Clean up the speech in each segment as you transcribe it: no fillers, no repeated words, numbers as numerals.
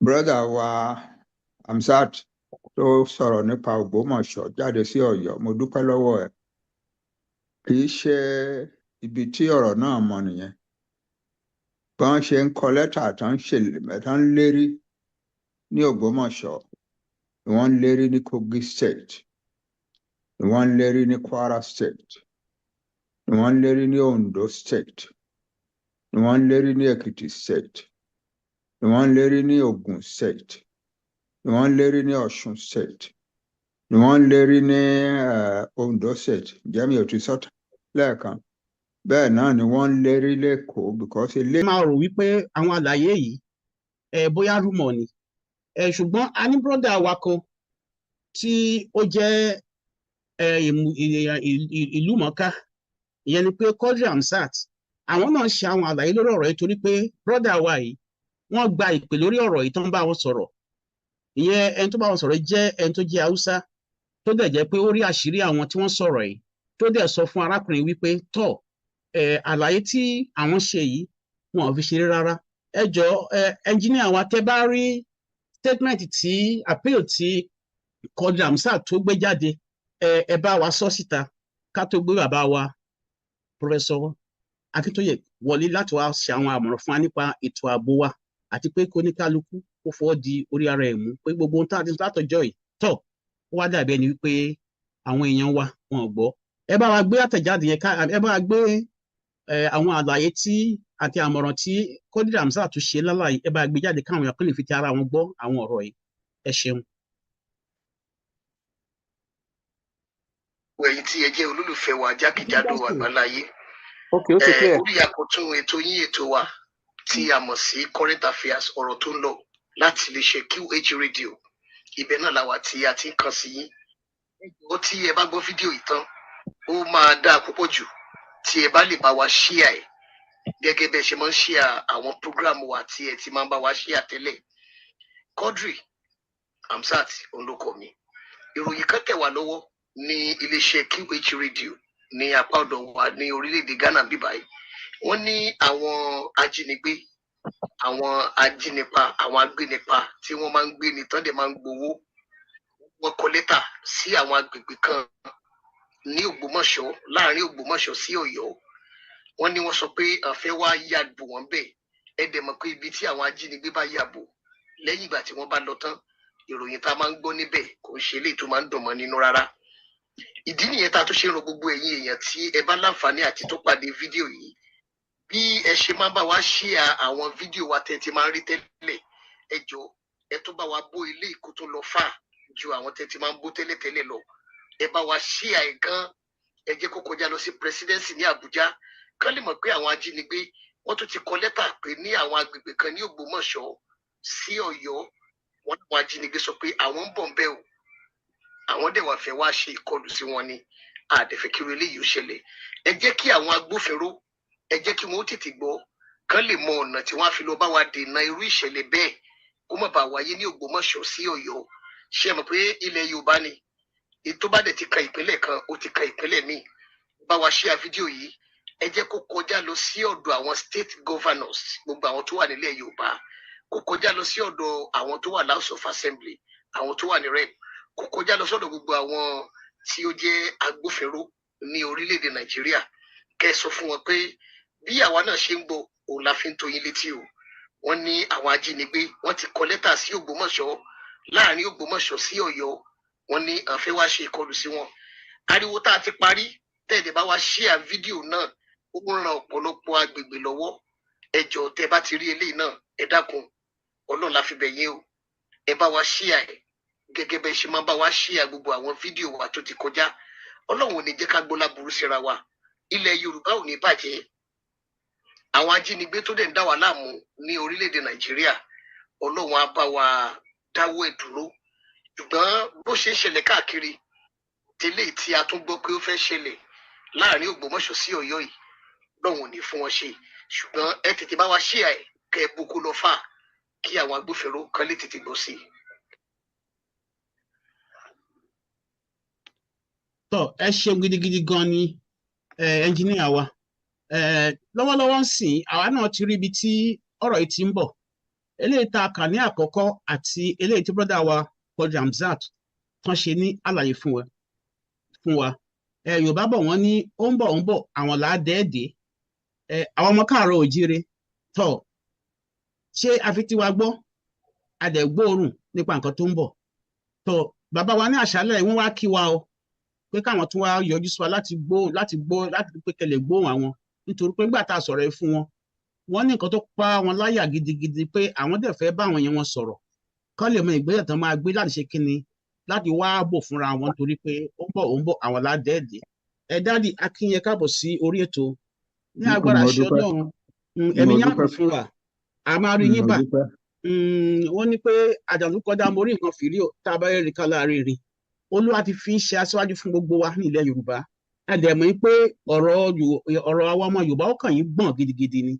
Brother wa Hamzat tó sọ̀rọ̀ nípa Ògbómọ̀ṣọ́ jáde sí Ọ̀yọ́, mo dúpẹ́ lọ́wọ́ ẹ̀. Kì í ṣe ibi tí ọ̀rọ̀ náà mọ nìyẹn. Bí wọ́n ṣe ń kọ lẹ́tà tó ń ṣe tó ń lérí ní Ògbómọ̀ṣọ́ ni wọ́n ń lérí ní Kogi State, ni wọ́n ń lérí ní Kwara State, ni wọ́n ń lérí ní Ondo State, ni wọ́n ń lérí ní Ekiti State, ni wọ́n ń lérí ní Ogun State, ni wọ́n ń lérí ní Ọ̀ṣun State, ni wọ́n ń lérí ní Ondo State. Jẹ́mi ò ti sọ́tà lẹ́ẹ̀kan bẹ́ẹ̀ náà ni wọ́n ń lérí l'Ékòó because ilé. Máa rò wípé àwọn àlàyé yìí ẹ bóyá rumour ni ẹ, ṣùgbọ́n a ní brother wa kan tí ó jẹ́ ẹ ìlú mọ̀ọ́ká, ìyẹn ni pé Quadri Hamzat. Àwọn náà ṣe àwọn àlàyé lórí ọ̀rọ̀ yìí torí pé brother wa yìí, wọ́n gba ìpè lórí ọ̀rọ̀ yìí tó ń bá wọn sọ̀rọ̀. Ìyẹn ẹni tó bá wọn sọ̀rọ̀ jẹ́ ẹni tó jẹ́ Haúsá, tó dẹ̀ jẹ́ pé ó rí àṣírí àwọn tí wọ́n sọ̀rọ̀ yìí, tó dẹ̀ sọ fún arákùnrin wípé tọ̀ ẹ, àlàyé tí àwọn ṣe yìí, wọn ò fi ṣeré rárá. Ẹ jọ ẹ, ẹnjíníà wa, tẹ́ bá rí statement tí appeal tí Quadri Hamzat tó gbé jáde, ẹ bá wa sọ síta ká tó gbé bàbá wa Professor Akíntóyè wọlé láti wá ṣe àwọn àmọ̀ràn fún wa nípa ètò ààbò wa, àti pé kó ní kálukú kó fọwọ́ di orí ara ẹ̀ mú, pé gbogbo ohun tá a ti sọ látọjọ́ yìí tọ̀, ó wá dàbí ẹni wípé àwọn èèyàn wa wọn ò gbọ́. Ẹ bá wa gbé àtẹ̀jáde yẹn ká ẹ bá wa gbé àwọn àlàyé tí àti àmọ̀ràn tí Quadri Hamzat tún ṣe lálàyé, ẹ bá gbé jáde káwọn èèyàn kan lè fi ti ara wọn gbọ́ àwọn ọ̀rọ̀ yìí. Ẹ ṣeun. Ẹ̀yin tí ẹ jẹ́ olólùfẹ́ wa jákèjádò àgbáláyé. Ok, ó ti clear. Orí àkótún ètò yín, ètò wa tí a mọ̀ sí current affairs, ọ̀rọ̀ tó ń lọ, láti iléeṣẹ́ QH Radio, ibẹ̀ náà làwà tí a ti ń kàn sí yín. Ó tí ẹ bá gbọ́ fídíò yìí tán, ó máa dáa púpọ̀ jù tí ẹ bá lè bá wa share ẹ̀ gẹ́gẹ́ bẹ́ẹ̀ ṣe máa ń share àwọn program wa tí ẹ ti máa ń bá wa share tẹ́lẹ̀. Quadri Hamzat olóko mi, ìròyìn kan tẹ̀ wá lọ́wọ́ ní iléeṣẹ́ QH Radio ní apá ọ̀dọ̀ wa ní orílẹ̀-èdè Ghana bíbáyìí. Wọ́n ní àwọn ajínigbé, àwọn ajínipa, àwọn agbénipa tí wọ́n máa ń gbé ni tán dẹ̀ máa ń gbowó, wọ́n kọ lẹ́tà sí àwọn agbègbè kan ní Ògbómọ̀ṣọ́, láàrin Ògbómọ̀ṣọ́ sí Ọ̀yọ́. Wọ́n ní wọ́n sọ pé àfẹ́ wá yà bò wọ́n bẹ́ẹ̀. Ẹ dẹ̀ mọ̀ pé ibi tí àwọn ajínigbé bá yà bò, lẹ́yìn ìgbà tí wọ́n bá lọ tán, ìròyìn tá a máa ń gbọ́ níbẹ̀ kò ń ṣe eléyìí tó máa ń dùn mọ́ nínú rárá. Ìdí nìyẹn tá a tún ṣe ń rọ gbogbo ẹ̀yin èèyàn tí ẹ bá láǹfààní àti tó pàdé fídíò yìí, bí ẹ ṣe máa bá wa ṣíà àwọn fídíò wa tẹ́ ti máa ń rí tẹ́lẹ̀, ẹ jọ, ẹ tó bá wa bó ilé ìkó tó lọ fà ju àwọn tẹ́ ti máa ń bó tẹ́lẹ̀tẹ́lẹ̀ lọ. Ẹ bá wa ṣíà ẹ̀ gan. Ẹ jẹ́ kó kọjá lọ sí presidency ní Àbújá, kán lè mọ̀ pé àwọn ajínigbé, wọ́n tún ti kọ lẹ́tà pé ní àwọn agbègbè kan ní Ògbómọ̀ṣọ́ sí Ọ̀yọ́, wọ́n àwọn ajínigbé sọ pé àwọn ń bọ̀ ń bẹ̀ o, àwọn dẹ̀ wá fẹ́ wá ṣe ìkọlù sí wọn ni. Àdẹ̀fẹ́ kí irú eléyìí ó ṣẹlẹ̀. Ẹ jẹ́ kí àwọn agbófinró, ẹ jẹ́ kí wọ́n tètè gbọ́, kán lè mọ ọ̀nà tí wọ́n á fi lọ bá wa dènà irú ìṣẹ̀lẹ̀ bẹ́ẹ̀, kó má bàa wáyé ní Ògbómọ̀ṣọ́ sí Ọ̀yọ́. Ṣé ẹ mọ̀ pé ilẹ̀ Yorùbá ni ètò bá dẹ̀ ti ka ìpínlẹ̀ kan, ó ti ka ìpínlẹ̀ míì. Bá wa share fídíò yìí, ẹ jẹ́ kó kọjá lọ sí ọ̀dọ̀ àwọn state governors, gbogbo àwọn tó wà nílẹ̀ Yorùbá, kó kọjá lọ sí ọ̀dọ̀ àwọn tó wà House of Assembly, àwọn tó wà ní rep, kó kọjá lọ sọ́dọ̀ gbogbo àwọn tí ó jẹ́ agbófinró ní orílẹ̀-èdè Nàìjíríà. Kẹ́ ẹ sọ fún wọn pé bí àwa náà ṣe ń gbọ́ òun la fi ń tó yín létí o. Wọ́n ní àwọn ajínigbé, wọ́n ti kọ lẹ́tà sí Ògbómọ̀ṣọ́, láàrin Ògbómọ̀ṣọ́ sí Ọ̀yọ́. Wọ́n ní àwọn fẹ́ wá ṣe ìkọlù sí wọn. Ariwo tá a ti parí tẹ̀lé, bá wa share fídíò náà, ó ń ran ọ̀pọ̀lọpọ̀ agbègbè lọ́wọ́. Ẹ jọ̀ọ́, tẹ́ bá ti rí eléyìí náà, ẹ dákun, Ọlọ́run la fi bẹ̀ yín o, ẹ bá wa share ẹ̀ gẹ́gẹ́ bẹ́ẹ̀ ṣe máa bá wa share gbogbo àwọn fídíò wa tó ti kọjá. Ọlọ́run ò ní jẹ́ ká gbọ́ láburú síra wa. Ilẹ̀ Yorùbá ò ní bàjẹ́. Àwọn ajínigbé tó dẹ̀ ń dá wa láàmú ní orílẹ̀-èdè Nàìjíríà, Ọlọ́run á bá wa dáwọ́ ẹ̀ dúró. Ṣùgbọ́n bó ṣe ń ṣẹlẹ̀ káàkiri tẹ́lẹ̀ tí a tún gbọ́ pé ó fẹ́ ṣẹlẹ̀ láàrin Ògbómọ̀ṣọ́ sí Ọ̀yọ́ yìí, Ọlọ́run ò ní fún wọn ṣe. Ṣùgbọ́n ẹ tètè bá wa share ẹ̀, kẹ́ ẹ boko lọ fà kí àwọn agbófinró kan lè tètè gbọ́ sí i. Tọ, ẹ ṣeun gidigidi gan ni, ẹnjíníà wa. Lọ́wọ́lọ́wọ́ ń sìn, àwa náà ti rí ibi tí ọ̀rọ̀ yìí ti ń bọ̀. Eléyìí tá a kà ní àkọ́kọ́ àti eléyìí tí brother wa Quadri Hamzat tán ṣe ní àlàyé fún wa. Ẹ Yorùbá bọ̀, wọ́n ní ó ń bọ̀, ó ń bọ̀, àwọn là á dẹ́ẹ̀dẹ́. Ẹ àwọn ọmọ káàárọ̀ òjíire tọ̀, ṣé àfi tiwa gbọ́, a dẹ̀ gbóòórùn nípa nǹkan tó ń bọ̀. Tọ̀, bàbá wa ní àṣálẹ̀, wọ́n wá kí wa o, pé káwọn tún wá yọjú sí wa láti gbọ́, láti pé kẹlẹ̀ gbóhùn àwọn, nítorí pé nígbà tá a sọ̀rọ̀ ẹ fún wọn, wọ́n ní nǹkan tó pa wọn láyà gidigidi, pé àwọn dẹ̀ fẹ́ bá àwọn yẹn wọn sọ̀rọ̀, kán lè mọ ìgbésẹ̀ tán máa gbé láti ṣe kíni, láti wá ààbò fúnra wọn, torí pé ó ń bọ̀, ó ń bọ̀, àwọn ládẹ́ẹ̀dẹ́. Ẹ daddy, a kí yín káàbọ̀ sí orí ètò ní agbára Mo àṣẹ dúpẹ́. Ọlọ́run. Ẹ̀mí Mo yín dúpẹ́. àgùn fún wa, a máa rí yín Mo bá. dúpẹ́. Wọ́n ní pé àjànú kọjá mo rí nǹkan fìrí o, tá a bá rí ká láàrin rí. Olúwa ti fi ń ṣe aṣíwájú fún gbogbo wa ní ilẹ̀ Yorùbá. A dẹ̀ mọ̀ pé ọ̀rọ̀ àwa ọmọ Yorùbá, ó kàn yín gbọ̀n gidigidi ni.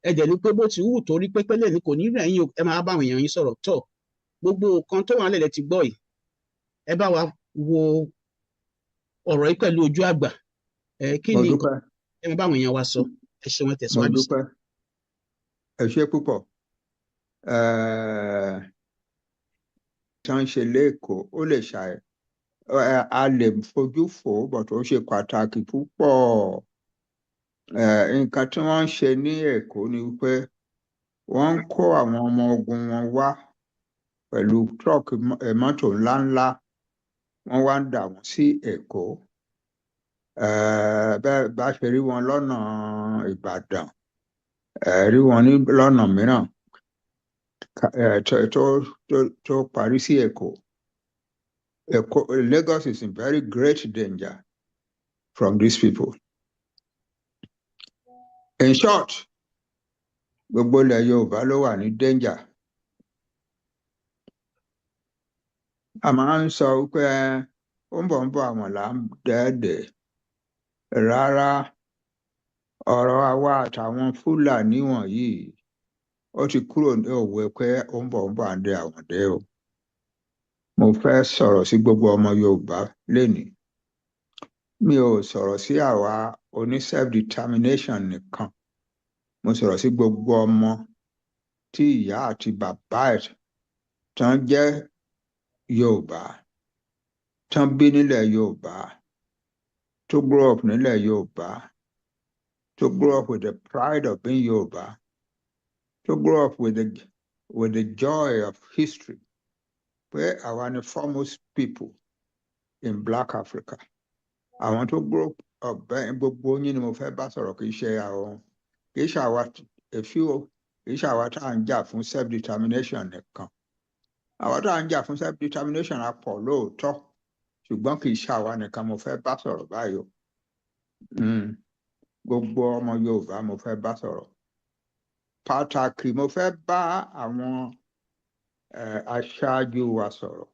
Ẹ dẹ̀ ní pé bó ti wù torí pé pẹ́lẹ́ ní kò ní rẹ̀ yín o, ẹ máa bá àwọn èèyàn yín sọ̀rọ̀. Tọ̀, gbogbo nǹkan tó wà nílẹ̀ ti gbọ́ yìí, ẹ bá wa wo ọ̀rọ̀ yìí pẹ̀lú ojú àgbà. Ẹ kí Mo ni dúpẹ́. ẹ máa bá àwọn èèyàn wa sọ? Ẹ ṣeun, ẹ Mo tẹ̀síwájú sí. dúpẹ́, ẹ ṣé púpọ̀. Tí wọ́n ń ṣe lẹ́kọ̀ọ́, ó lè ṣàì a lè fojú fò ó, but ó ṣe pàtàkì púpọ̀. Nǹkan tí wọ́n ń ṣe ní Èkó ni wípé wọ́n ń kó àwọn ọmọ ogun wọn wá pẹ̀lú truck, mọ́tò ńláńlá, wọ́n wá ń dà wọ́n sí Èkó. Bẹ́ẹ̀ bá ṣe rí wọn lọ́nà Ìbàdàn, rí wọn ní lọ́nà mìíràn tó parí sí Èkó. Èkó, Lagos is in very great danger from these people. In short, gbogbo ilẹ̀ Yorùbá ló wà ní danger. A máa ń sọ wípé ó ń bọ̀, ń bọ̀, àwọn là ń dẹ́ẹ̀dẹ̀. Rárá, ọ̀rọ̀ àwa àtàwọn Fúlàní wọ̀nyí, ó ti kúrò ní òwe pé ó ń bọ̀, ń bọ̀, à ń dẹ àwọn dé o. Mo fẹ́ sọ̀rọ̀ sí gbogbo ọmọ Yorùbá lénìí. Mi ò sọ̀rọ̀ sí àwa oní self-determination nìkan, mo sọ̀rọ̀ sí gbogbo ọmọ tí ìyá àti bàbá ẹ̀ tán jẹ́ Yorùbá, tán bí nílẹ̀ Yorùbá, tó grow up nílẹ̀ Yorùbá, tó grow up with the pride of being Yorùbá, tó grow up with the joy of history pé àwa ni foremost people in Black Africa. Àwọn tó grow up bẹ́ẹ̀, gbogbo yín ni mo fẹ́ bá sọ̀rọ̀. Kì í ṣe àwọn, kì í ṣe àwa a few, kì í ṣe àwa tá à ń jà fún self determination nìkan. Àwa tá à ń jà fún self determination á pọ̀ lóòótọ́, ṣùgbọ́n kì í ṣe àwa nìkan mo fẹ́ bá sọ̀rọ̀ báyìí o. Gbogbo ọmọ Yorùbá mo fẹ́ bá sọ̀rọ̀. Pàtàkì, mo fẹ́ bá àwọn aṣáájú wa sọ̀rọ̀.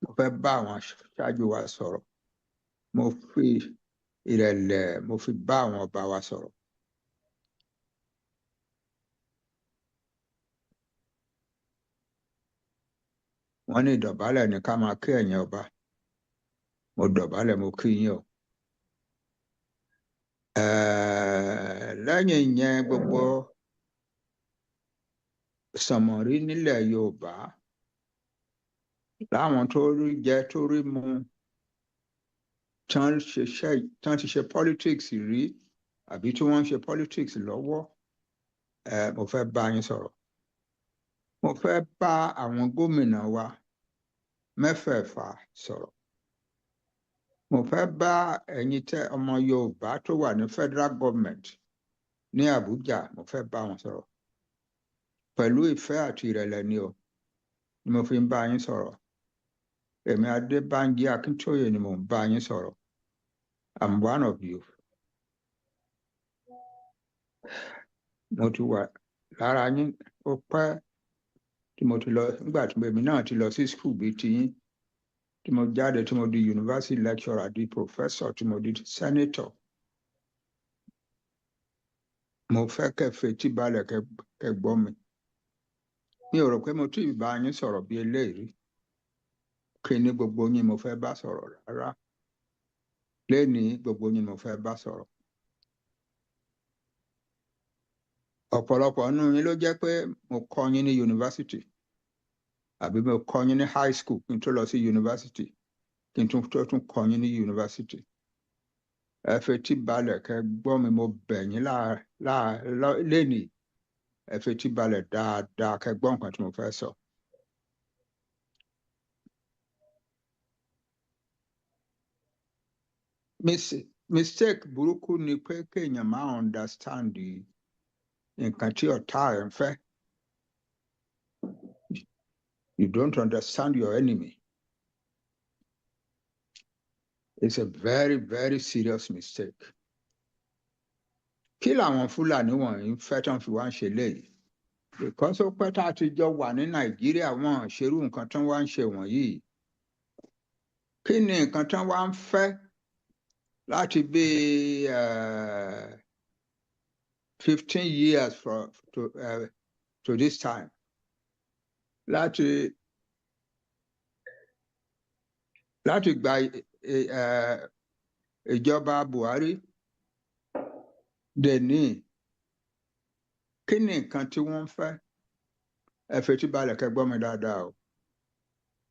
Mo fẹ́ bá àwọn aṣáájú wa sọ̀rọ̀. Mo fi ìrẹ̀lẹ̀, mo fi bá àwọn ọba wa sọ̀rọ̀. Wọ́n ní ìdọ̀bálẹ̀ ní ká máa kí ẹ̀yin ọba. Mo dọ̀bálẹ̀, mo kí yín o. Lẹ́yìn ìyẹn, gbogbo sànmọ̀rí nílẹ̀ Yorùbá, láwọn tó rí jẹ, tó rí mu, tán ṣiṣẹ́, tán ti ṣe politics rí àbí tí wọ́n ń ṣe politics lọ́wọ́, mo fẹ́ bá yín sọ̀rọ̀. Mo fẹ́ bá àwọn gómìnà wa mẹ́fẹ̀ẹ̀fà sọ̀rọ̀. Mo fẹ́ bá ẹ̀yin tẹ́ ọmọ Yorùbá tó wà ní federal government ní Àbújá, mo fẹ́ bá wọn sọ̀rọ̀. Pẹ̀lú ìfẹ́ àti ìrẹ̀lẹ̀ ni o ni mo fi ń bá yín sọ̀rọ̀. Èmi Adébánjí Akíntóyè ni mò ń bá yín sọ̀rọ̀. I'm one of you. Mo ti wà lára yín ó pẹ́ tí mo ti lọ, nígbà tí èmi náà ti lọ sí school bíi tiyín, tí mo jáde, tí mo di university lecturer, di professor, tí mo di senator. Mo fẹ́ kẹ́ fetí balẹ̀, kẹ́ gbọ́ mi. Mi ò rò pé mo tíì bá yín sọ̀rọ̀ bí eléyìí rí. Kí ní gbogbo yín mo fẹ́ bá sọ̀rọ̀ rárá. Lénìí, gbogbo yín mo fẹ́ bá sọ̀rọ̀. Ọ̀pọ̀lọpọ̀ nínú yín ló jẹ́ pé mo kọ́ yín ní yunifásitì àbí mo kọ́ yín ní high school kí n tó lọ sí yunifásitì, kí n tó tún kọ́ yín ní yunifásitì. Ẹ fetí balẹ̀ kẹ́ gbọ́ mi, mo bẹ̀ yín lénìí. Ẹ fetí balẹ̀ dáadáa kẹ́ gbọ́ nǹkan tí mo fẹ́ sọ. Mistake burúkú ni pé kéèyàn máa understand nǹkan tí ọ̀tá ẹ̀ ń fẹ́. You don't understand your enemy. It's a very, very serious mistake. Kí làwọn Fúlàní wọ̀nyí ń fẹ́ tán fi wá ń ṣe léyìí? Because ó pẹ́ tá a ti jọ wà ní Nàìjíríà, wọn ò ṣerú nǹkan tán wá ń ṣe wọ̀nyí. Kí ni nǹkan tán wá ń fẹ́ láti bí 15 years to this time? Láti gba ìjọba Buhari dèní, kí ni nǹkan tí wọ́n ń fẹ́? Ẹ fetí balẹ̀ kẹ́ gbọ́ mi dáadáa o.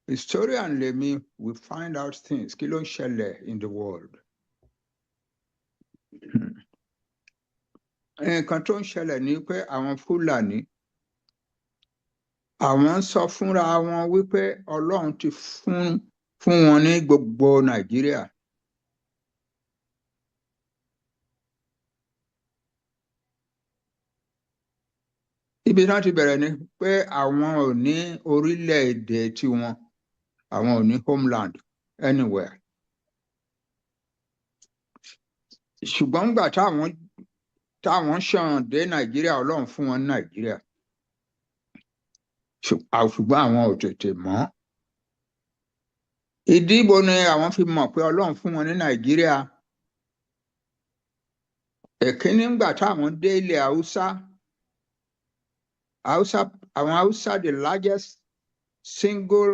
Historian lèmi, we find out things, kí ló ń ṣẹlẹ̀ in the world. Nǹkan tó ń ṣẹlẹ̀ ni pé àwọn Fúlàní, àwọn ń sọ fúnra wọn wípé Ọlọ́run ti fún wọn ní gbogbo Nàìjíríà. Ibi tí wọ́n ti bẹ̀rẹ̀ ni pé àwọn ò ní orílẹ̀-èdè tiwọn, àwọn ò ní homeland anywhere. Ṣùgbọ́n nígbà táwọn ṣàn dé Nàìjíríà, Ọlọ́run fún wọn ní Nàìjíríà, ṣùgbọ́n àwọn ò tètè mọ̀. Ìdí ibo ni àwọn fi mọ̀ pé Ọlọ́run fún wọn ní Nàìjíríà? Èkíní, ńgbà táwọn dé ilẹ̀ Haúsá, Haúsá, àwọn Haúsá, the largest single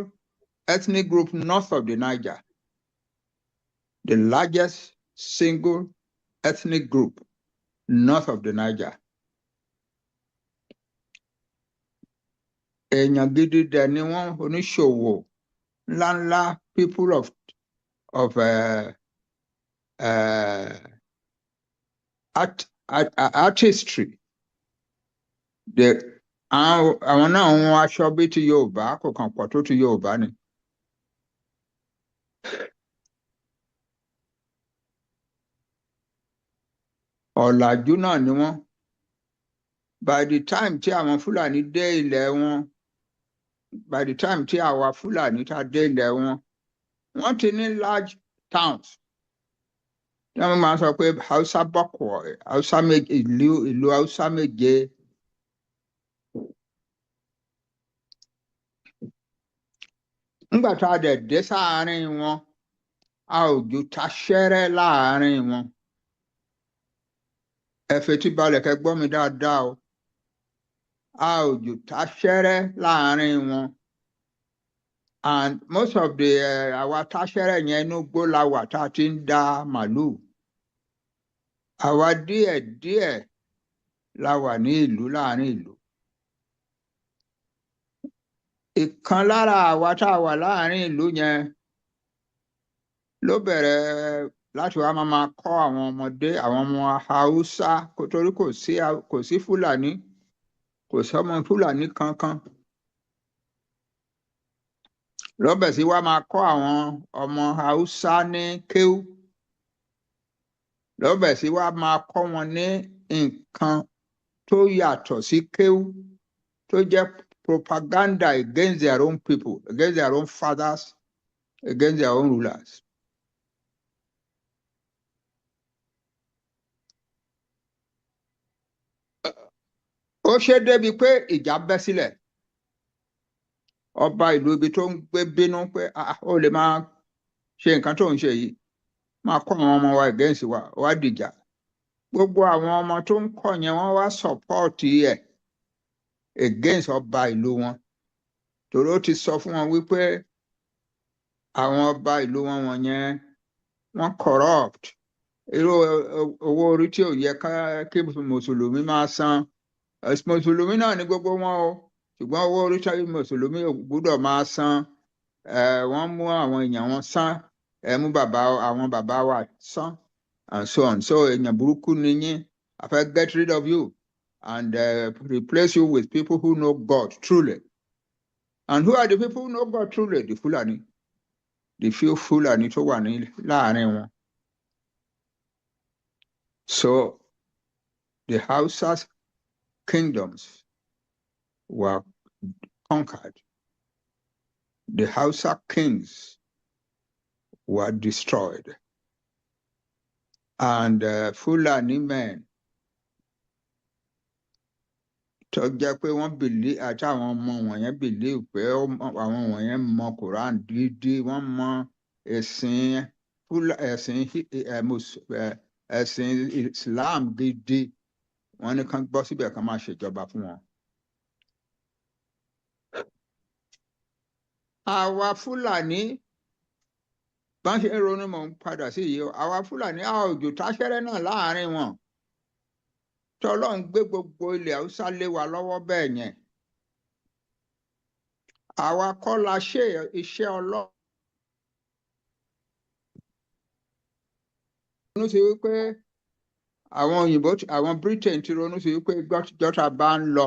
ethnic group north of the Niger, the largest single ethnic group north of the Niger. Èèyàn gidi dẹ̀ ni wọ́n, oníṣòwò ńláńlá, people of artistry. Àwọn náà ń wọ aṣọ bí ti Yorùbá, kò kàn pọ̀ tó ti Yorùbá ni. Ọ̀làjú náà ni wọ́n. By the time tí àwọn Fúlàní dé ilẹ̀ wọn, by the time tí àwa Fúlàní tá dé ilẹ̀ wọn, wọ́n ti ní large towns. Tí wọ́n máa ń sọ pé Hausa bọ̀kọ̀, Hausa méje, ìlú Hausa méje. Nígbà tá a dẹ̀ dé sáàárín wọn, a ò ju taṣẹ́rẹ́ láàárín wọn. Ẹ fetí balẹ̀ kẹ́ gbọ́ mi dáadáa o. A ò ju taṣẹ́rẹ́ láàárín wọn. And most of the àwa taṣẹ́rẹ́ yẹn, inú igbó la wà tá a ti ń da màlúù. Àwa díẹ̀ díẹ̀ la wà ní ìlú, láàárín ìlú. Ìkan lára àwa tá a wà láàárín ìlú yẹn ló bẹ̀rẹ̀ láti wá máa kọ́ àwọn ọmọdé, àwọn ọmọ Haúsá, torí kò sí Fúlàní, kò sọ́mọ Fúlàní kankan. Ló bẹ̀ sí wá máa kọ́ àwọn ọmọ Haúsá ní kéwú. Ló bẹ̀ sí wá máa kọ́ wọn ní nǹkan tó yàtọ̀ sí kéwú, tó jẹ́ propaganda against their own people, against their own fathers, against their own rulers. Ó ṣe débi pé ìjà bẹ́ sílẹ̀. Ọba ìlú ibi tó ń gbé bínú pé, "Ah, ó lè máa ṣe nǹkan tó ń ṣe yìí, máa kọ́ àwọn ọmọ wa against wa." Wá dìjà. Gbogbo àwọn ọmọ tó ń kọ́ yẹn, wọ́n wá support ẹ̀ against ọba ìlú wọn, torí ó ti sọ fún wọn wípé àwọn ọba ìlú wọn wọ̀nyẹn, wọ́n corrupt. Irú owó orí tí ò yẹ kí mùsùlùmí máa san. Mùsùlùmí náà ní gbogbo wọn o, ṣùgbọ́n owó orí tí mùsùlùmí ò gbúdọ̀ máa san, wọ́n mú àwọn èèyàn wọn san, ẹ mú bàbá àwọn bàbá wa san and so on. So èèyàn burúkú ni yín, a fẹ́ get rid of you and replace you with people who know God truly. And who are the people who know God truly? The Fulani, the few Fulani tó wà ní láàrin wọn. So the Hausa kingdoms were conquered. The Hausa kings were destroyed. And Fulani men tó jẹ́ pé wọ́n believe, àti àwọn ọmọ wọ̀nyẹn believe pé àwọn wọ̀nyẹn mọ Quran dídí, wọ́n mọ ẹ̀sìn ẹ̀sìn ẹ̀sìn Islam gidi, wọ́n ní kán gbọ́ síbẹ̀, kán máa ṣèjọba fún wọn. Àwa Fúlàní bá ń ṣe ń ronú, mọ̀ ń padà sí yìí o. Àwa Fúlàní, a ò jù táṣẹ́rẹ́ náà láàrin wọn tọ́lọ́run gbé gbogbo ilẹ̀ Haúsá lé wa lọ́wọ́ bẹ́ẹ̀ yẹn. Àwa kọ́ la ṣe iṣẹ́ Ọlọ́run ronú sí wípé àwọn òyìnbó, àwọn Britain ti ronú sí wípé jọ́ta bá ń lọ,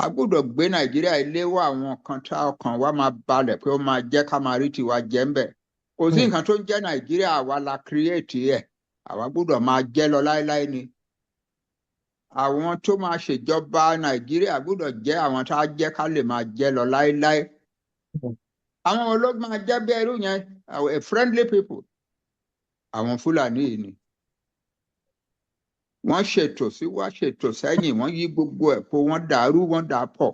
a gbọ́dọ̀ gbé Nàìjíríà léwọ́ àwọn kan tá ọkàn wa máa balẹ̀ pé ó máa jẹ́ ká máa rí tiwa jẹ́ ń bẹ̀. Kò sí nǹkan tó ń jẹ́ Nàìjíríà, àwa la create ẹ̀, àwa gbọ́dọ̀ máa jẹ́ lọ láéláé ni. Àwọn tó máa ṣèjọba Nàìjíríà gbọ́dọ̀ jẹ́ àwọn tá a jẹ́ ká lè máa jẹ́ lọ láéláé. Àwọn ológun máa jẹ́ bí ẹrú yẹn, a friendly people, àwọn Fúlàní yìí ni. Wọ́n ṣètò sí wá, ṣètò sẹ́yìn, wọ́n yí gbogbo ẹ̀ pọ̀, wọ́n dàrú, wọ́n dà pọ̀,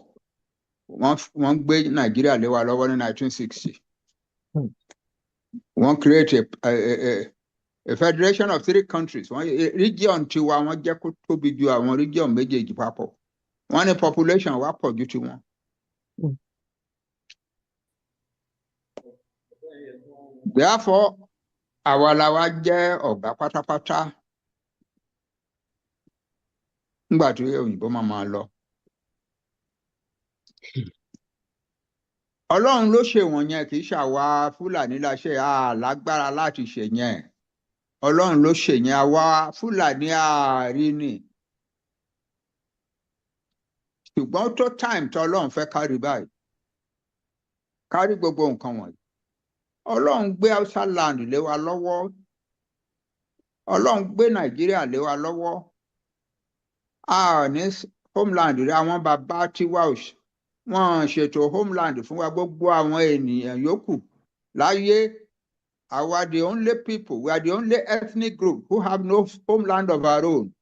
wọ́n gbé Nàìjíríà lé wa lọ́wọ́ ní 1960. Wọ́n create a federation of three countries. Wọ́n region tiwa, wọ́n jẹ́ kó tóbi ju àwọn region méjèèjì papọ̀. Wọ́n ní population wa pọ̀ ju tiwọn. Therefore, àwa la wá jẹ́ ọ̀gá pátápátá nígbà tí òyìnbó máa máa lọ. Ọlọ́run ló ṣe wọ̀nyẹn, kì í ṣàwa Fúlàní la ṣe, a lágbára láti ṣe yẹn. Ọlọ́run ló ṣe yẹn, àwa Fúlàní àárí ni. Ṣùgbọ́n tó time tí Ọlọ́run fẹ́ kárí báyìí, kárí gbogbo nǹkan wọ̀nyí. Ọlọ́run gbé Hausa land lé wa lọ́wọ́. Ọlọ́run gbé Nàìjíríà lé wa lọ́wọ́. A ní homeland rí, àwọn bàbá tiwa wọ́n ṣètò homeland fún wa. Gbogbo àwọn ènìyàn yòókù láyé, àwa the only people, we are the only ethnic group who have no homeland of our own.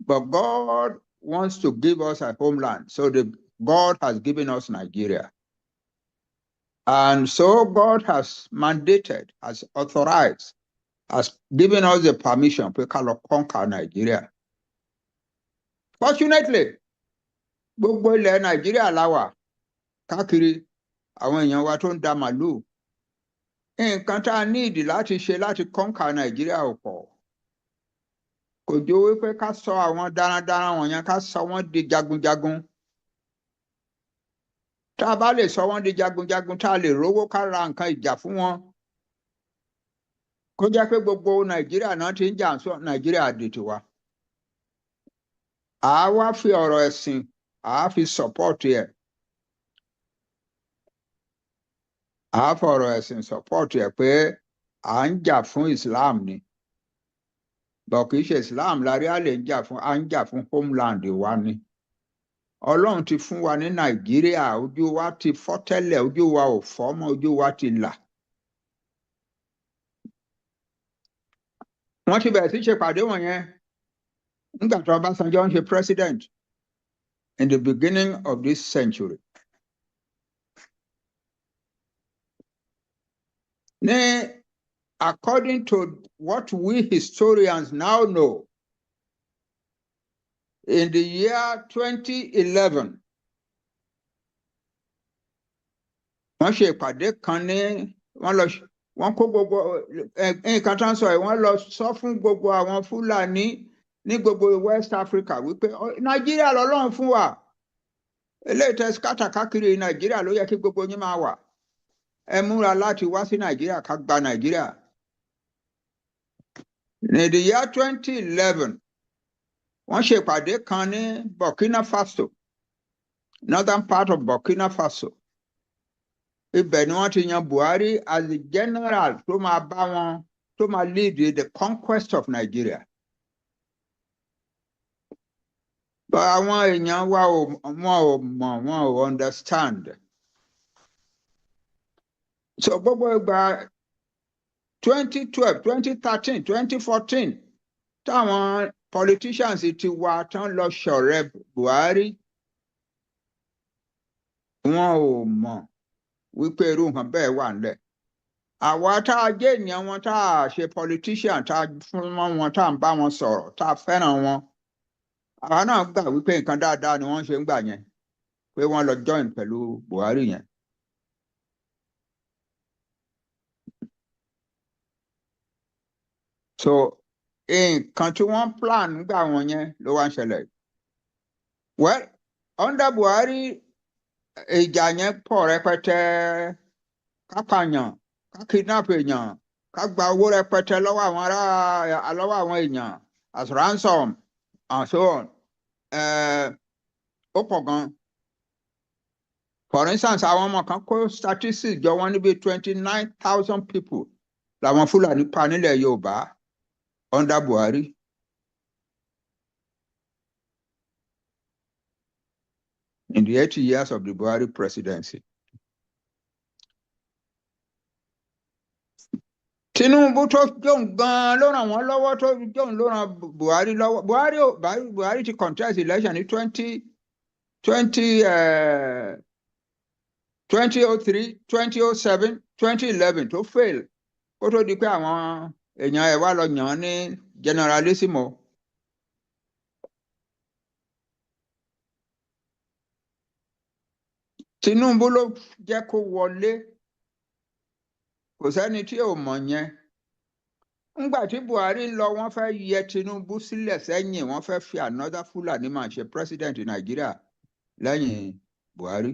But God wants to give us a homeland, so the God has given us Nigeria. And so God has mandated, has authorized, has given us the permission pé ká lọ conquer Nigeria. Fortunately, gbogbo ilẹ̀ Nàìjíríà la wà káàkiri, àwọn èèyàn wa tó ń da màlúù. Nǹkan tá a need láti ṣe láti conquer Nàìjíríà ò pọ̀. Kò ju wípé ká sọ àwọn darandaran wọ̀nyẹn, ká sọ wọ́n di jagunjagun. Tá a bá lè sọ wọ́n di jagunjagun, tá a lè rówó ká ra nǹkan ìjà fún wọn, kó jẹ́ pé gbogbo Nàìjíríà náà ti ń jà sọ Nàìjíríà di tiwa. À wá fi ọ̀rọ̀ ẹ̀sìn, à á fi support ẹ̀. À á fọ̀rọ̀ ẹ̀sìn support ẹ̀ pé à ń jà fún Islam ni. Bọ̀ kì í ṣe Islam la rí, a lè ń jà fún, à ń jà fún homeland wa ni. Ọlọ́run ti fún wa ní Nàìjíríà, ojú wa ti fọ́ tẹ́lẹ̀, ojú wa ò fọ́ mọ́, ojú wa ti là. Wọ́n ti bẹ̀rẹ̀ sí ṣèpàdé wọ̀nyẹn nígbà tí Ọbásanjọ́ ń ṣe president in the beginning of this century. Ní according to what we historians now know, in the year 2011, wọ́n ṣe ìpàdé kan ní wọ́n lọ, wọ́n kó gbogbo nǹkan tó ń sọ yìí, wọ́n lọ sọ fún gbogbo àwọn Fúlàní Ní gbogbo West Africa wípé Nàìjíríà lọ́lọ́run fún wa. Eléyìí tẹ scatter káàkiri, Nàìjíríà ló yẹ kí gbogbo yín máa wà. Ẹ múra láti wá sí Nàìjíríà ká gba Nàìjíríà. Ní the year 2011, wọ́n ṣe ìpàdé kan ní Burkina Faso, northern part of Burkina Faso. Ibẹ̀ ni wọ́n ti yan Buhari as the general tó máa bá wọn, tó máa lead the conquest of Nigeria. But àwọn èèyàn wa ò, wọn ò mọ̀, wọn ò understand. So gbogbo ìgbà 2012, 2013, 2014 táwọn politicians ti wá tán lọ ṣọ̀rẹ́ Buhari, wọn ò mọ̀ wípé irú nǹkan bẹ́ẹ̀ wà nílẹ̀. Àwa tá a jẹ́ ènìyàn wọn, tá a ṣe politician, tá a fún wọn, tá a ń bá wọn sọ̀rọ̀, tá a fẹ́ràn wọn, àwa náà gbà wípé nǹkan dáadáa ni wọ́n ṣe ń gbà yẹn, pé wọ́n lọ join pẹ̀lú Buhari yẹn. So nǹkan tí wọ́n plan gbà wọn yẹn ló wá ń ṣẹlẹ̀. Well, under Buhari, ìjà yẹn pọ̀ rẹpẹtẹ: ká pààyàn, ká kidnap èèyàn, ká gba owó rẹpẹtẹ lọ́wọ́ àwọn ará, lọ́wọ́ àwọn èèyàn as ransom and so on. Ó pọ̀ gan. For instance, àwọn ọmọ kan kó statistics jọ, wọ́n níbi 29,000 people làwọn Fúlàní pa nílẹ̀ Yorùbá under Buhari. In the 8 years of the Buhari presidency. Tinubu tó jóun gan ló ràn wọ́n lọ́wọ́, tó jóun ló ràn Buhari lọ́wọ́. Buhari ti contest election ní 2003, 2007, 2011, tó fail, kó tó di pé àwọn èèyàn ẹ̀ wá lọ yàn án ní generalissimo. Tinubu ló jẹ́ kó wọlé, kò sẹ́ni tí ò mọ̀ yẹn. Ńgbà tí Buhari ń lọ, wọ́n fẹ́ yẹ Tinubu sílẹ̀ sẹ́yìn, wọ́n fẹ́ fi another Fulani man ṣe president Nàìjíríà lẹ́yìn Buhari,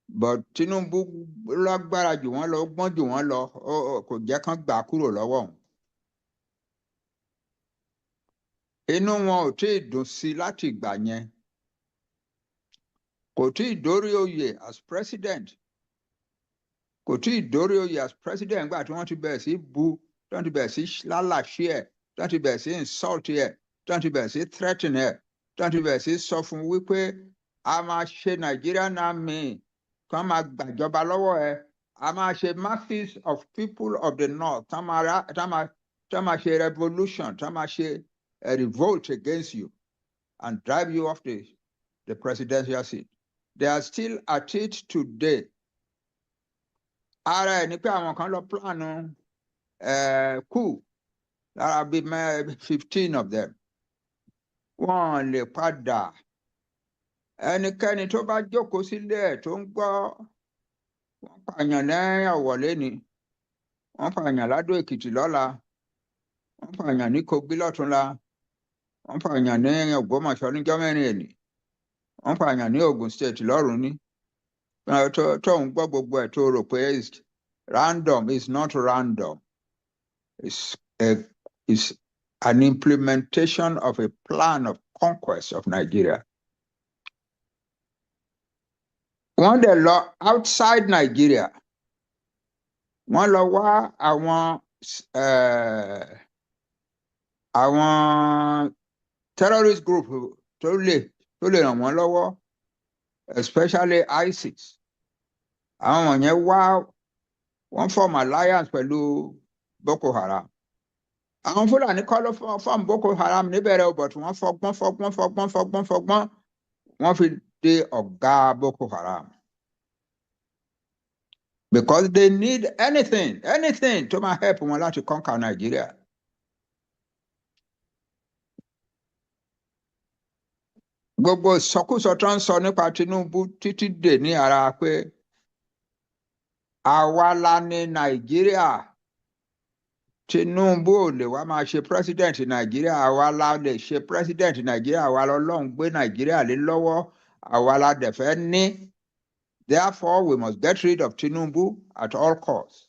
but Tinubu lágbára jù wọ́n lọ, gbọ́n jù wọ́n lọ, kò jẹ́ kán gbà kúrò lọ́wọ́ òun. Inú wọn ò tí ì dùn sí láti ìgbà yẹn. Kò tí ì dórí oyè as president, kò tí ì dórí oyè as president nígbà tí wọ́n ti bẹ̀rẹ̀ sí bu, tí wọ́n ti bẹ̀rẹ̀ sí lálàṣí ẹ̀, tí wọ́n ti bẹ̀rẹ̀ sí insult ẹ̀, tí wọ́n ti bẹ̀rẹ̀ sí threaten ẹ̀, tí wọ́n ti bẹ̀rẹ̀ sí sọ fún wípé a máa ṣe Nigerian Army kí wọ́n máa gbàjọba lọ́wọ́ ẹ̀, a máa ṣe masses of people of the north tí wọ́n máa ṣe revolution, tí wọ́n máa ṣe a revolt against you and drive you off the presidential seat. They are still at it today. Ara ẹ̀ ni pé àwọn kan lọ plan coup lára bíi 15 of them. Wọ́n lè padà. Ẹnikẹ́ni tó bá jókòó sílé ẹ̀ tó ń gbọ́ wọ́n pààyàn lẹ́yìn Ọ̀wọ̀ lẹ́ni, wọ́n pààyàn ládó Èkìtì lọ́la, wọ́n pààyàn ní Kogi lọ́túnla, wọ́n pààyàn ní Ògbómọ̀ṣọ́ níjọ́ mẹ́rin èní, wọ́n pààyàn ní Ogun State lọ́rùn ní, tó ń gbọ́ gbogbo ẹ̀, tó rò pé it's random, it's not random. It's an implementation of a plan of conquest of Nigeria. Wọ́n dẹ̀ lọ outside Nigeria, wọ́n lọ wá àwọn terrorist group tó lè ràn wọ́n lọ́wọ́, especially ISIS. Àwọn wọ̀nyẹn wá, wọ́n form alliance pẹ̀lú Boko Haram. Àwọn Fúlàní kọ́ ló form Boko Haram níbẹ̀rẹ̀, but wọ́n fọgbọ́n fọgbọ́n fọgbọ́n fọgbọ́n fọgbọ́n, wọ́n fi dé ọ̀gá Boko Haram, because they need anything, anything tó máa help wọn láti conquer Nigeria. Gbogbo ìsọkúsọ tó ń sọ nípa Tinubu títí dè ní ara pé àwa la ní Nàìjíríà. Tinubu ò lè wá máa ṣe president Nàìjíríà. Àwa la lè ṣe president Nàìjíríà. Àwa lọ́lọ́run gbé Nàìjíríà lé lọ́wọ́, àwa la dẹ̀ fẹ́ ní. Therefore, we must get rid of Tinubu at all costs.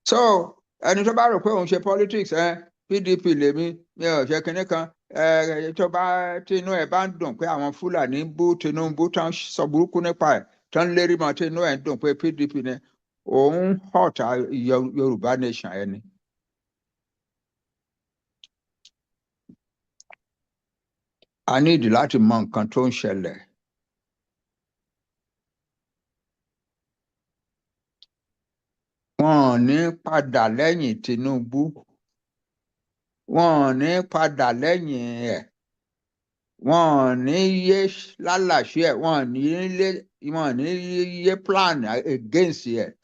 So ẹni tó bá rò pé òun ṣe politics, ẹ PDP lèmi, mi ò ṣe kinní kan, ẹ tó bá tinú ẹ bá ń dùn pé àwọn Fúlàní bú Tinubu, tán sọ burúkú nípa ẹ, tán lérí mọ́, tinú ẹ ń dùn pé PDP ni, òun hurt Yorùbá nation ẹni. A nídìí láti mọ nǹkan tó ń ṣẹlẹ̀. Wọn ò ní padà lẹ́yìn Tinubu, wọn ò ní padà lẹ́yìn ẹ̀, wọn ò ní yé lálàṣẹ ẹ̀, wọn ò ní yé plan against ẹ̀.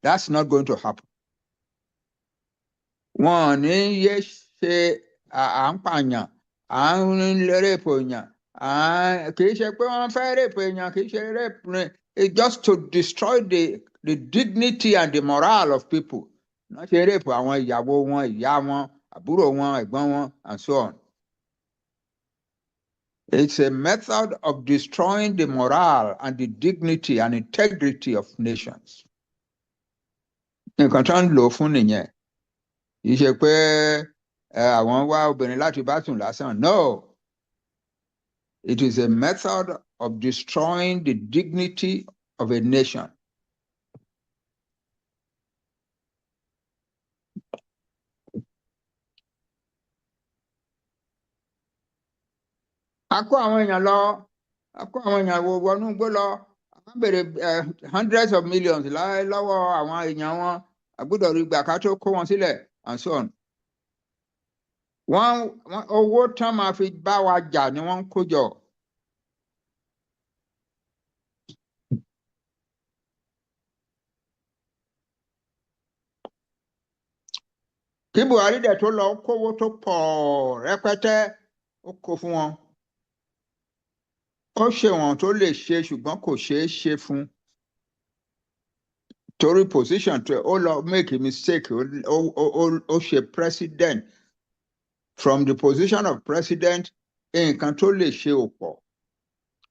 That's not going to happen. Wọn ò ní yé ṣe à ń pààyàn, à ń rape èèyàn, à ń kì í ṣe pé wọ́n fẹ́ rape èèyàn, kì í ṣe rape ni. It's just to destroy the dignity and the morale of people. Wọ́n ṣe rape àwọn ìyàwó wọn, ìyá wọn, àbúrò wọn, ẹ̀gbọ́n wọn, and so on. It's a method of destroying the morale and the dignity and integrity of nations. Nǹkan tó ń lò fún nìyẹn. Kì í ṣe pé àwọn wá obìnrin láti bá sùn lásán. No. It is a method of destroying the dignity of a nation. A kó àwọn èèyàn lọ, a kó àwọn èèyàn wọnú igbó lọ, a béèrè hundreds of millions lọ́wọ́ àwọn èèyàn wọn, a gbọ́dọ̀ rí gbà ká tó kó wọn sílẹ̀, and so on. Wọ́n owó tán máa fi bá wa jà ni wọ́n ń kó jọ. Kí Buhari dẹ̀ tó lọ, kówó tó pọ̀ rẹpẹtẹ, ó kó fún wọn. Ó ṣe wọn tó lè ṣe, ṣùgbọ́n kò ṣeé ṣe fún torí position tó ó lọ make a mistake. Ó ṣe president from the position of president. Nǹkan tó lè ṣe ò pọ̀,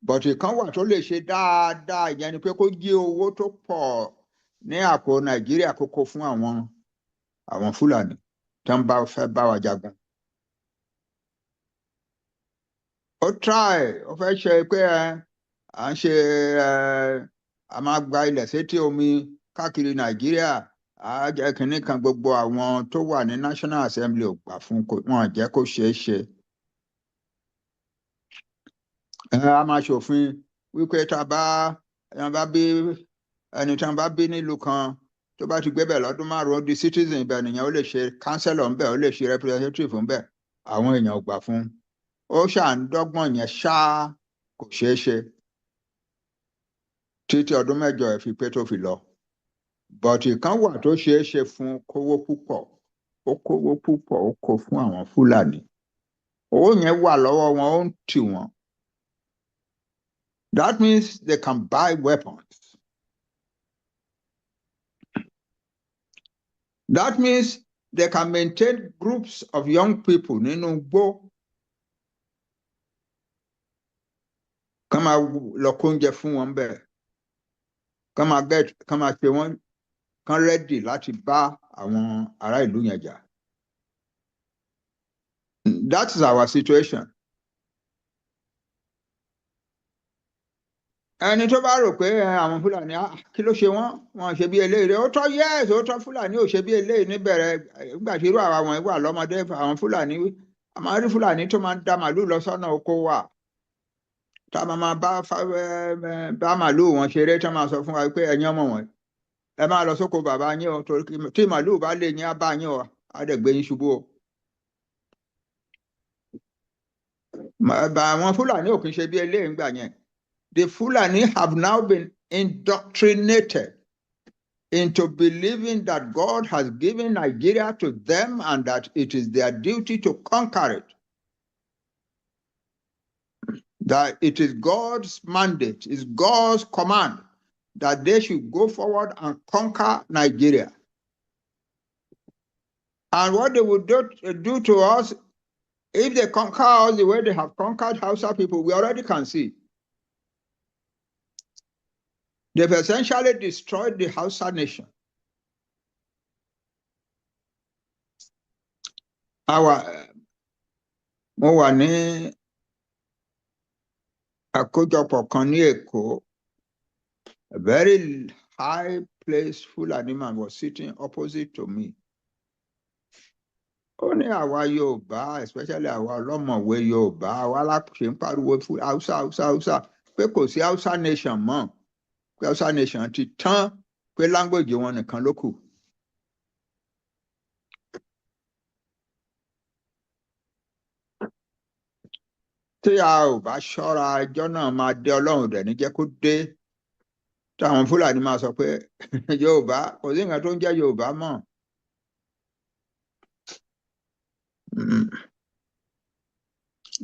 but ìkan wà tó lè ṣe dáadáa. Ìyẹn ni pé kó jí owó tó pọ̀ ní àpò Nàìjíríà, kó kó fún àwọn Fúlàní tó ń bá fẹ́ bá wa jagun. Ó try, ó fẹ́ ṣe pé ẹ à ń ṣe ẹ a máa gba ilẹ̀ sétí omi káàkiri Nàìjíríà, á jẹ́ kínní kan. Gbogbo àwọn tó wà ní National Assembly ò gbà fún, wọn jẹ́ kó ṣeé ṣe. Ẹ a máa ṣòfin wípé tá a bá ẹni bá bí ẹni tí wọn bá bí nílùú kan, tó bá ti gbé bẹ̀ lọ́dún 5, di citizen ibẹ̀ nìyẹn, ó lè ṣe councillor ńbẹ̀, ó lè ṣe representative ńbẹ̀. Àwọn èèyàn ò gbà fún. Ó ṣà ń dọ́gbọ́n yẹn ṣáá, kò ṣeé ṣe títí ọdún 8 ẹ̀ fi pé tó fi lọ. But ìkan wà tó ṣeé ṣe fún: kówó púpọ̀. Ó kówó púpọ̀, ó kó fún àwọn Fúlàní. Owó yẹn wà lọ́wọ́ wọn, ó ń tì wọ́n. That means they can buy weapons. That means they can maintain groups of young people nínú igbó, kán máa lọ kó oúnjẹ fún wọn bẹ́ẹ̀, kán máa get, kán máa ṣe wọ́n kán ready láti bá àwọn ará ìlú yẹn jà. That is our situation. Ẹni tó bá rò pé àwọn Fúlàní, kí ló ṣe wọ́n, wọ́n ṣe bí eléyìí, ó tọ́. Yes, ó tọ́. Fúlàní ò ṣe bí eléyìí níbẹ̀rẹ̀. Nígbà tí irú àwa wọ̀nyí wà lọ́mọdé, àwọn Fúlàní, a máa rí Fúlàní tó máa ń da màlúù lọ sọ́nà oko wa, tá a máa bá màlúù wọn ṣeré, tá a máa sọ fún wa pé, "Ẹ̀yin ọmọ wọn, ẹ máa lọ sóko bàbá yín o, torí tí màlúù bá lé yín, á bá yín o, á dẹ̀ gbé yín ṣubú o." Àwọn Fúlàní ò kì í ṣe bí eléyìí ńgbà yẹn. The Fulani have now been indoctrinated into believing that God has given Nigeria to them and that it is their duty to conquer it. That it is God's mandate, is God's command that they should go forward and conquer Nigeria. And what they would do to us if they conquer us the way they have conquered Hausa people, we already can see. They've essentially destroyed the Hausa nation. Our mo wà ní àkójọpọ̀ kan ní Èkó. A very high placed Fulani man was sitting opposite to me. Ó ní àwa Yorùbá, especially àwa ọlọ́mọ̀wé Yorùbá, àwa la ṣe ń pariwo fún Hausa, Hausa, Hausa, pé kò sí Hausa nation mọ́, pé Hausa nation ti tán, pé language wọn nìkan ló kù. Tí a ò bá ṣọ́ra, ẹjọ́ náà máa dé. Ọlọ́run dẹ̀ ní jẹ́ kó dé, táwọn Fúlàní máa sọ pé Yorùbá, kò sí nǹkan tó ń jẹ́ Yorùbá mọ́.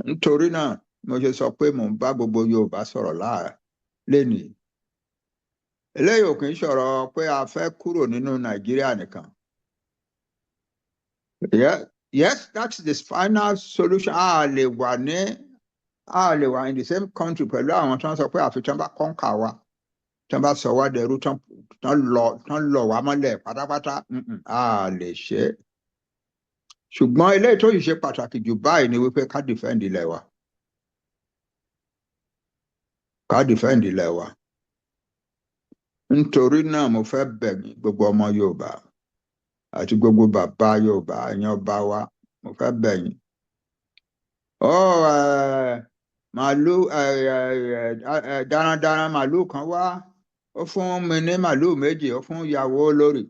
Nítorí náà mo ṣe sọ pé mò ń bá gbogbo Yorùbá sọ̀rọ̀ láàá lénìí. Eléyìí ò kì í sọ̀rọ̀ pé a fẹ́ kúrò nínú Nàìjíríà nìkan. Yes, that's the final solution. A lè wà in the same country pẹ̀lú àwọn tó ń sọ pé àfi tí wọ́n bá conquer wa, tí wọ́n bá sọ wá dẹrú, tán lọ wá mọ́lẹ̀ pátápátá. A lè ṣe é. Ṣùgbọ́n eléyìí tó yìí ṣe pàtàkì jù báyìí ni wípé ká defend ilẹ̀ wa. Ká defend ilẹ̀ wa. Nítorí náà mo fẹ́ bẹ̀ yín, gbogbo ọmọ Yorùbá àti gbogbo bàbá Yorùbá, ẹ̀yin ọba wa, mo fẹ́ bẹ̀ yín. Ó màálù darandaran màálù kan wá, ó fún mi ní màálù 2, ó fún ìyàwó olórí,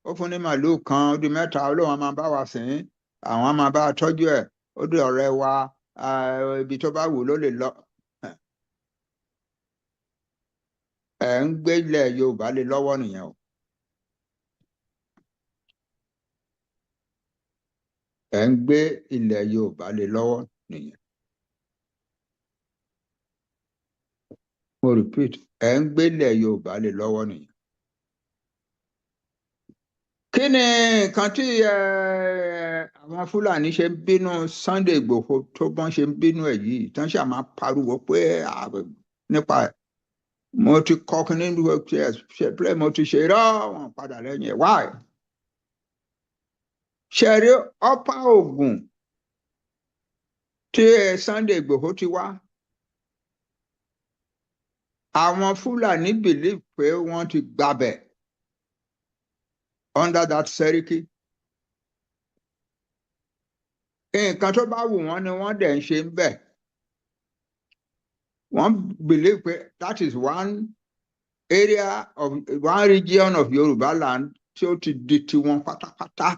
ó fún ní màálù kan, ó di 3. Ó lóun á máa bá wa sìn ín, àwọn á máa bá a tọ́jú ẹ̀, ó di ọ̀rẹ́ wa, ibi tó bá wù ló lè lọ. Ẹ̀ ń gbé ilẹ̀ Yorùbá lé lọ́wọ́ nìyẹn o. Ẹ̀ ń gbé ilẹ̀ Yorùbá lé lọ́wọ́ nìyẹn. Mo repeat, ẹ̀ ń gbé ilẹ̀ Yorùbá lé lọ́wọ́ nìyẹn. Kí ni nǹkan tí àwọn Fúlàní ṣe ń bínú Sunday Igboho tó bọ́n ṣe ń bínú ẹ̀ yìí, tán ṣáà máa pariwo pé nípa ẹ̀? Mo ti kọ́ kí nínú ṣe pé mo ti ṣe irọ́ wọn padà lẹ́yìn ẹ̀. Why? Ṣe rí Upper Ògùn tí Sunday Igboho ti wá, àwọn Fúlàní believe pé wọ́n ti gbabẹ̀ under that Seriki. Nǹkan tó bá wù wọ́n ni wọ́n dẹ̀ ń ṣe ń bẹ̀. Wọ́n believe pé that is one area of one region of Yorùbá land tí ó ti di tiwọn pátápátá.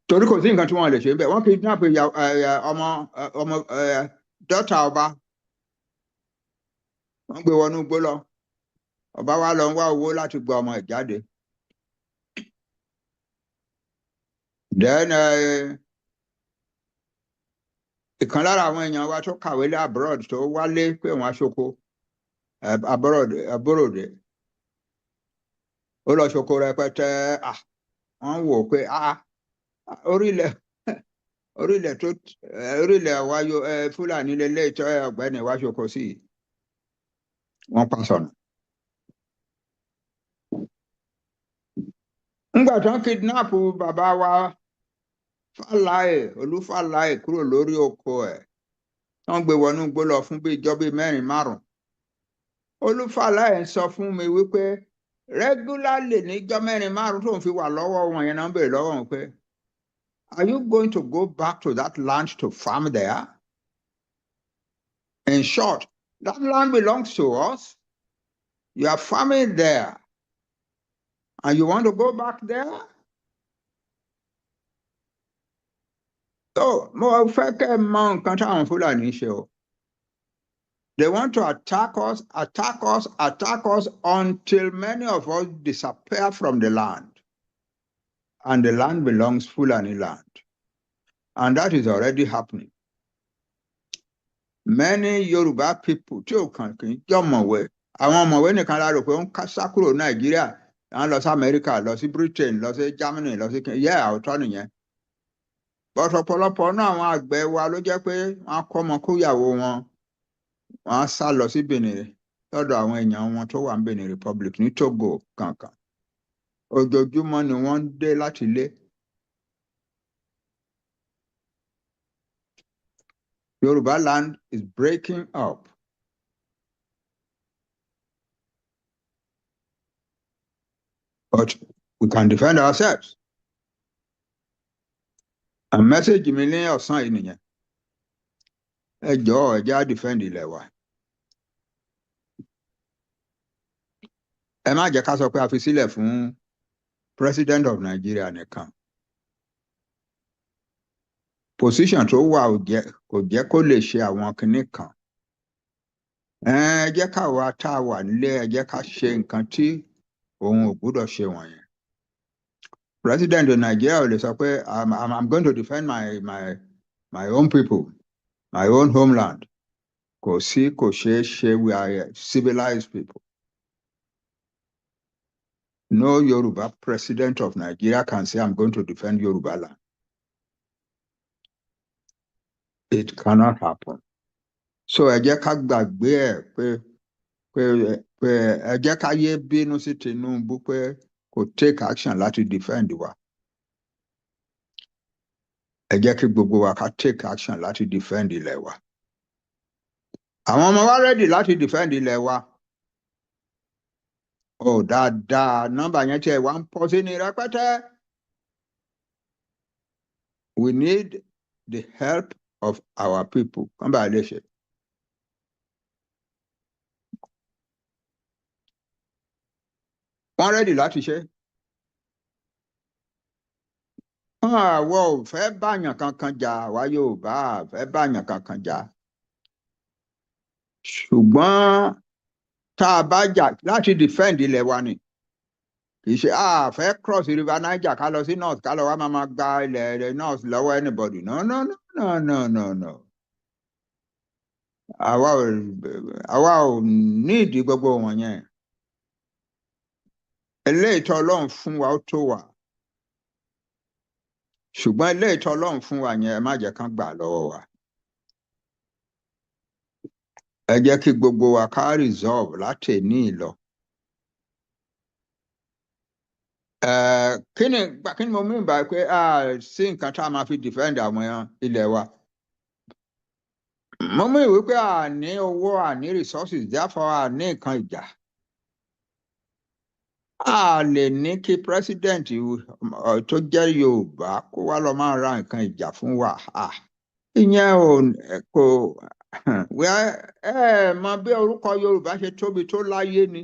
Torí kò sí nǹkan tí wọ́n lè ṣe ń bẹ̀. Wọ́n kidnap ọmọ dọ́tà ọba, wọ́n gbé wọnú igbó lọ. Ọba wa lọ ń wá owó láti gba ọmọ ẹ̀ jáde. Then ìkan lára àwọn èèyàn wa tó kàwé lé abroad tó wálé pé òun aṣoko abroad abroad, ó lọ ṣoko rẹpẹtẹ. Wọ́n wò pé orílẹ̀ orílẹ̀ tó orílẹ̀ wa Fúlàní lélẹ̀ tó ọ̀gbẹ́ni wa ṣoko sí, wọ́n pa sọnù. Ńgbà tó ń kidnap bàbá wa Fáláè, Olúfáláè, kúrò lórí oko ẹ̀, wọ́n gbé wọnú igbó lọ fún bíi ìjọ bíi mẹ́rin márùn. Olúfáláè ń sọ fún mi wípé regularly níjọ́ mẹ́rin márùn tóun fi wà lọ́wọ́ wọn yẹn náà ń béèrè lọ́wọ́ wọn pé, "Are you going to go back to that land to farm there? In short, that land belongs to us. You are farming there and you want to go back there?" So, mo fẹ́ kẹ́ ẹ mọ nǹkan táwọn Fúlàní ṣe o. They want to attack us, attack us, attack us until many of us disappear from the land. And the land belongs Fulani land. And that is already happening. Many Yoruba people tí ò kàn kì í jọ̀mọ̀wé, àwọn ọ̀mọ̀wé nìkan la rò pé ó ń sá kúrò Nàìjíríà. Wọ́n lọ sí Amẹ́ríkà, lọ sí Britain, lọ sí Germany, lọ sí yẹ àwòtọ́ nìyẹn. But ọ̀pọ̀lọpọ̀ náà àwọn àgbẹ̀ wa ló jẹ́ pé wọ́n á kọ́ ọmọ kóyàwó wọn, wọ́n á sá lọ sí Benin lọ́dọ̀ àwọn èèyàn wọn tó wà ní Benin Republic, ní Togo kankan. Ojoojúmọ́ ni wọ́n ń dé láti ilé. Yorùbá land is breaking up. But we can defend ourselves. And message mi ní ọ̀sán yìí nìyẹn. Ẹ jọ̀ọ́, ẹ jẹ́ á defend ilẹ̀ wa. Ẹ má jẹ́ ká sọ pé a fi sílẹ̀ fún President of Nigeria nìkan. Position tó wà ò jẹ́ kò jẹ́ kó lè ṣe àwọn kinní kan. Ẹ jẹ́ káwa tá a wà nílé, ẹ jẹ́ ká ṣe nǹkan tí òun ò gbúdọ̀ ṣe wọ̀nyẹn. President of Nigeria ò lè sọ pé I'm going to defend my own people, my own homeland. Kò sí, kò ṣeé ṣe. We are civilized people. No Yoruba president of Nigeria can say, "I'm going to defend Yoruba land." It cannot happen. So ẹ jẹ́ ká gbàgbé ẹ̀ pé ẹ jẹ́ ká yé bínú sí Tinubu pé kò take action láti defend wa. Ẹ jẹ́ kí gbogbo wa ká take action láti defend ilẹ̀ wa. Àwọn ọmọ wa ready láti defend ilẹ̀ wa. Ó dáadáa, nọ́mbà yẹn tiẹ̀ wá ń pọ̀ sí ní rẹpẹtẹ. We need the help of our people kán bá lè ṣe. Wọ́n ready láti ṣe. Àwa ò fẹ́ báyàn kankan jà, àwa Yorùbá fẹ́ báyàn kankan jà. Ṣùgbọ́n tá a bá jà láti defend ilẹ̀ wa ni, kì í ṣe a fẹ́ cross River Niger ká lọ sí north, ká lọ wá máa gba ilẹ̀ north lọ́wọ́ anybody. No, no, no, no, no, no, no. Àwa ò nídìí gbogbo wọn yẹn. Eléyìí tó Ọlọ́run fún wa, ó tó wa. Ṣùgbọ́n eléyìí tó Ọlọ́run fún wa yẹn, ẹ má jẹ́ kán gbà lọ́wọ́ wa. Ẹ jẹ́ kí gbogbo wa ká resolve láti ní ìlọ. Kí ni mo mean by pé sí nǹkan tá a máa fi defend àwọn ilẹ̀ wa? Mo mean wípé a ní owó, a ní resources, therefore a ní nǹkan ìjà. A lè ní kí president tó jẹ́ Yorùbá kó wá lọ máa ra nǹkan ìjà fún wa. Ìyẹn ò kò ẹ mọ bí orúkọ Yorùbá ṣe tóbi tó láyé ni.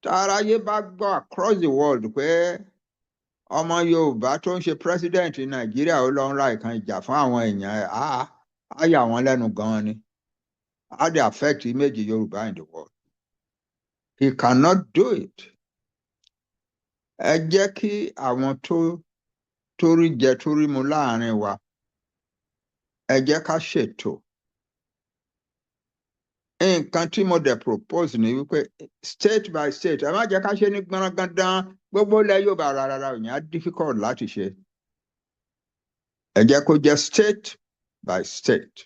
Táráyé bá gbọ́ across the world pé ọmọ Yorùbá tó ń ṣe president Nàìjíríà ó lọ ń ra nǹkan ìjà fún àwọn èèyàn ẹ̀, á yà wọ́n lẹ́nu gan-an ni. Á dẹ̀ affect image Yorùbá in the world. He cannot do it. Ẹ jẹ́ kí àwọn tó rí jẹ tó rí mu láàrin wa, ẹ jẹ́ ká ṣètò. Nǹkan tí mo dẹ̀ propose ni wípé state by state, ẹ má jẹ́ ká ṣe ní gbọ̀nrangandan gbogbo ilẹ̀ Yorùbá rárá, ìyẹn á difficult láti ṣe. Ẹ jẹ́ kó jẹ́ state by state.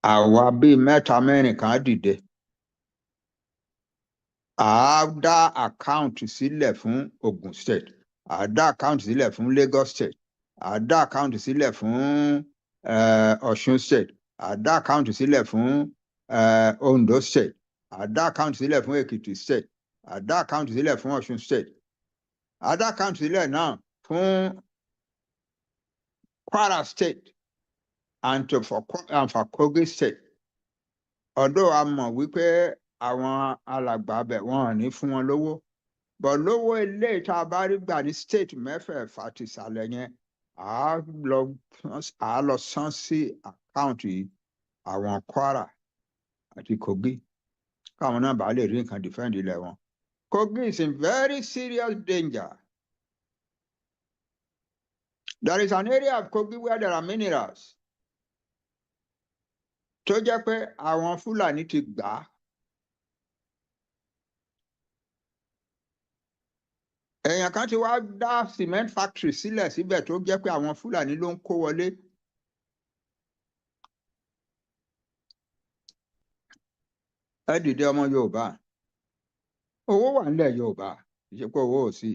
Àwa bíi mẹ́ta mẹ́rin kan á dìde. À á dá account sílẹ̀ fún Ogun State, à á dá account sílẹ̀ fún Lagos State, à á dá account sílẹ̀ fún Ọ̀ṣun State, à á dá account sílẹ̀ fún Ondo State, à á dá account sílẹ̀ fún Èkìtì State, à á dá account sílẹ̀ fún Ọ̀ṣun State, à á dá account sílẹ̀ náà fún Kwara State and for Kogi State. Although a mọ̀ wípé àwọn alàgbà abẹ wọn ò ní fún wọn lówó, but lówó eléyìí tá a bá rí gbà ní state mẹ́fẹ̀ẹ̀fà tìsàlẹ̀ yẹn, à á lọ san sí account àwọn Kwara àti Kogi, káwọn náà bá lè rí nǹkan defend ilẹ̀ wọn. Kogi is in very serious danger. There is an area of Kogi where there are minerals. Tó jẹ́ pé àwọn Fúlàní ti gbà á. Èèyàn kan ti wá dá cement factory sílẹ̀ síbẹ̀ tó jẹ́ pé àwọn Fúlàní ló ń kó wọlé. Ẹ dìde ọmọ Yorùbá. Owó wà nílẹ̀ Yorùbá, kì í ṣe pé owó ò sí.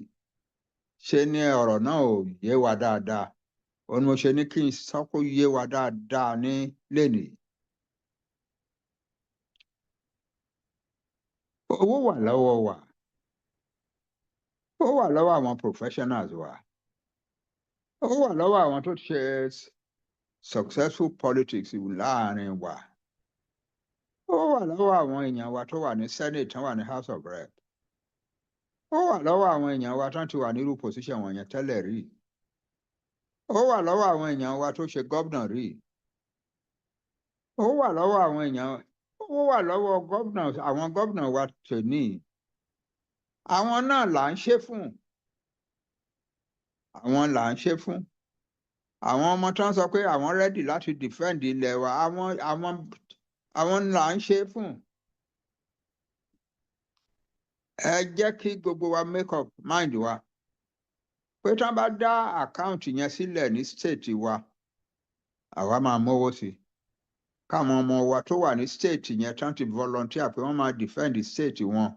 Ṣe ni ọ̀rọ̀ náà ò yé wa dáadáa. Òun ni mo ṣe ní kí n sọ kó yé wa dáadáa ní lénìí. Owó wà lọ́wọ́ wa. Ó wà lọ́wọ́ àwọn professionals wa. Ó wà lọ́wọ́ àwọn tó ṣe successful politics láàrin wa. Ó wà lọ́wọ́ àwọn èèyàn wa tó wà ní Senate, tó wà ní House of Rep. Ó wà lọ́wọ́ àwọn èèyàn wa tó ti wà nírú position wọ̀nyẹn tẹ́lẹ̀ rí. Ó wà lọ́wọ́ àwọn èèyàn wa tó ṣe gómìnà rí. Ó wà lọ́wọ́ àwọn èèyàn, ó wà lọ́wọ́ gómìnà, àwọn gómìnà wa tòní. Àwọn náà là ń ṣe fún. Àwọn là ń ṣe fún. Àwọn ọmọ tó ń sọ pé àwọn ready láti defend ilẹ̀ wa, àwọn là ń ṣe fún. Ẹ jẹ́ kí gbogbo wa make up mind wa pé tí wọ́n bá dá àkáǹtì yẹn sílẹ̀ ní state wa, àwa máa mówó sí i. Káwọn ọmọ wa tó wà ní state yẹn tán ti volunteer pé wọ́n máa defend state wọn,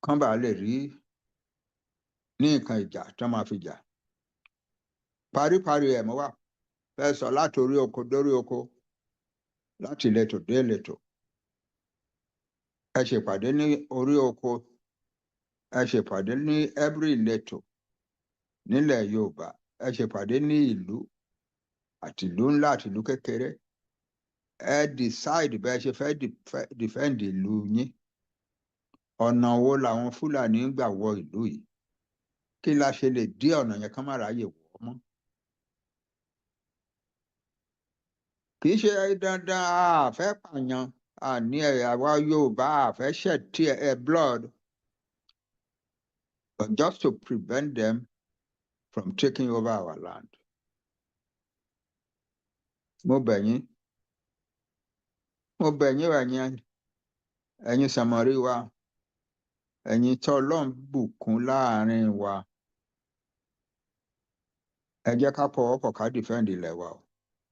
kán bàa lè rí ní nǹkan ìjà tán máa fi jà. Paríparí ẹ̀, mo wá fẹ́ sọ láti orí oko dórí oko, láti ìletò dé ìletò. Ẹ ṣèpàdé ní orí oko, ẹ ṣèpàdé ní every ìletò nílẹ̀ Yorùbá, ẹ ṣèpàdé ní ìlú àti ìlú ńlá àti ìlú kékeré. Ẹ decide bẹ́ẹ̀ ṣe fẹ́ defend ìlú yín. Ọ̀nà wo làwọn Fúlàní ń gbà wọ ìlú yìí? Kí la ṣe lè dí ọ̀nà yẹn kán má ráyè wọ̀ ọ́ mọ́? Kì í ṣe dandan a fẹ́ pààyàn, àní àwa Yorùbá a fẹ́ shed tear blood, but just to prevent them from taking over our land. Mo bẹ̀ yín, mo bẹ̀ yín, ẹ̀yin sànmọ́rí wa, ẹ̀yin tí Ọlọ́run bùkún láàrin wa, ẹ jẹ́ ká pọwọ́pọ̀ ká defend ilẹ̀ wa o.